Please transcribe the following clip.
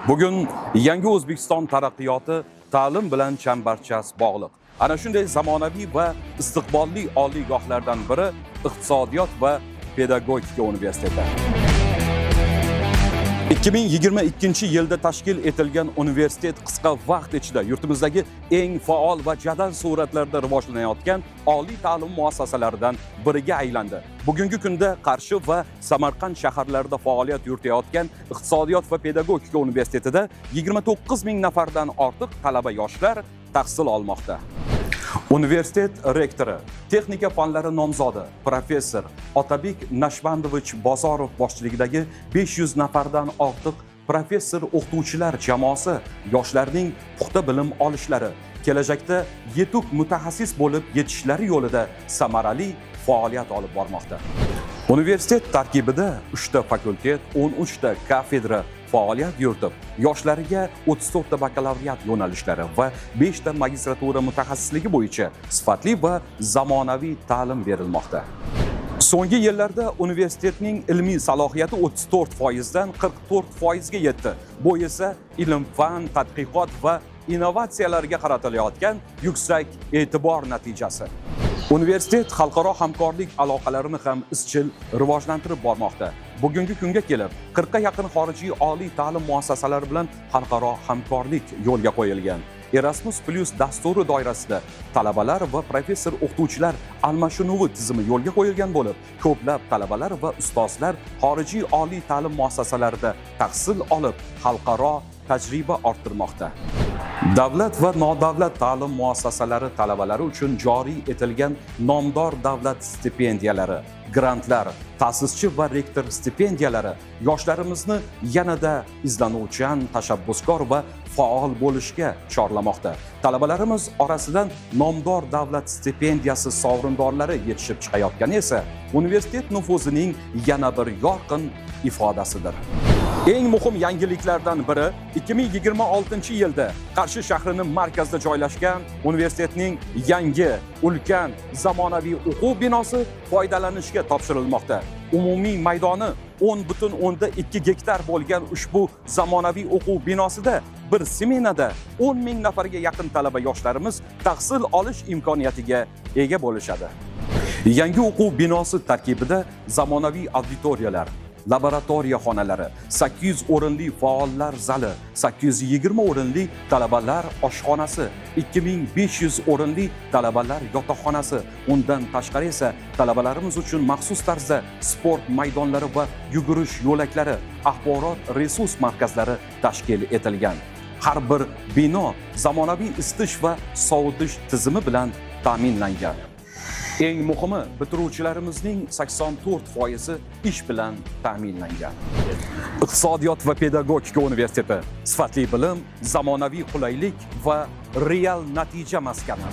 Bugun yangi O'zbekiston taraqqiyoti ta'lim bilan chambarchas bog'liq. Ana shunday zamonaviy va istiqbolli oliygohlardan biri Iqtisodiyot va pedagogika universiteti. 2022 yilda tashkil etilgan universitet qisqa vaqt ichida yurtimizdagi eng faol va jadal sur'atlarda rivojlanayotgan oliy ta'lim muassasalaridan biriga aylandi. Bugungi kunda Qarshi va Samarqand shaharlarida faoliyat yuritayotgan Iqtisodiyot va pedagogika universitetida 29 ming nafardan ortiq talaba yoshlar tahsil olmoqda. Universitet rektori, texnika fanlari nomzodi, professor Otabek Nashvandovich Bozorov boshchiligidagi 500 nafardan ortiq professor o'qituvchilar jamoasi yoshlarning puxta bilim olishlari, kelajakda yetuk mutaxassis bo'lib yetishishlari yo'lida samarali faoliyat olib bormoqda. Universitet tarkibida 3 ta fakultet, 13 ta kafedra faoliyat yuritib, yoshlarga 34 ta bakalavriat yo'nalishlari va 5 ta magistratura mutaxassisligi bo'yicha sifatli va zamonaviy ta'lim berilmoqda. So'nggi yillarda universitetning ilmiy salohiyati 34% dan 44% ga yetdi. Bu esa ilm, fan, tadqiqot va innovatsiyalarga qaratilayotgan yuksak e'tibor natijasi. Universitet xalqaro hamkorlik aloqalarini ham izchil rivojlantirib bormoqda. Bugungi kunga kelib 40 ga yaqin xorijiy oliy ta'lim muassasalari bilan xalqaro hamkorlik yo'lga qo'yilgan. Erasmus+ dasturi doirasida talabalar va professor o'qituvchilar almashinuvi tizimi yo'lga qo'yilgan bo'lib, ko'plab talabalar va ustozlar xorijiy oliy ta'lim muassasalarida tahsil olib, xalqaro tajriba orttirmoqda. Davlat va nodavlat ta'lim muassasalari talabalari uchun joriy etilgan nomdor davlat stipendiyalari, grantlar, ta'sischi va rektor stipendiyalari yoshlarimizni yanada izlanuvchan, tashabbuskor va faol bo'lishga chorlamoqda. Talabalarimiz orasidan nomdor davlat stipendiyasi sovrindorlari yetishib chiqayotgani esa universitet nufuzining yana bir yorqin ifodasidir. Eng muhim yangiliklardan biri 2026 yilda Qarshi shahrining markazida joylashgan universitetning yangi, ulkan, zamonaviy o'quv binosi foydalanishga topshirilmoqda. Umumiy maydoni 10,2 gektar bo'lgan ushbu zamonaviy o'quv binosida bir smenada 10 ming nafarga yaqin talaba yoshlarimiz tahsil olish imkoniyatiga ega bo'lishadi. Yangi o'quv binosi tarkibida zamonaviy auditoriyalar, laboratoriya xonalari, 800 o'rinli faollar zali, 820 o'rinli talabalar oshxonasi, 2500 o'rinli talabalar yotoqxonasi, undan tashqari esa talabalarimiz uchun maxsus tarzda sport maydonlari va yugurish yo'laklari, axborot resurs markazlari tashkil etilgan. Har bir bino zamonaviy isitish va sovutish tizimi bilan ta'minlangan. Eng muhimi, bitiruvchilarimizning 84% ish bilan ta'minlangan. Iqtisodiyot va pedagogika universiteti: sifatli bilim, zamonaviy qulaylik va real natija maskani.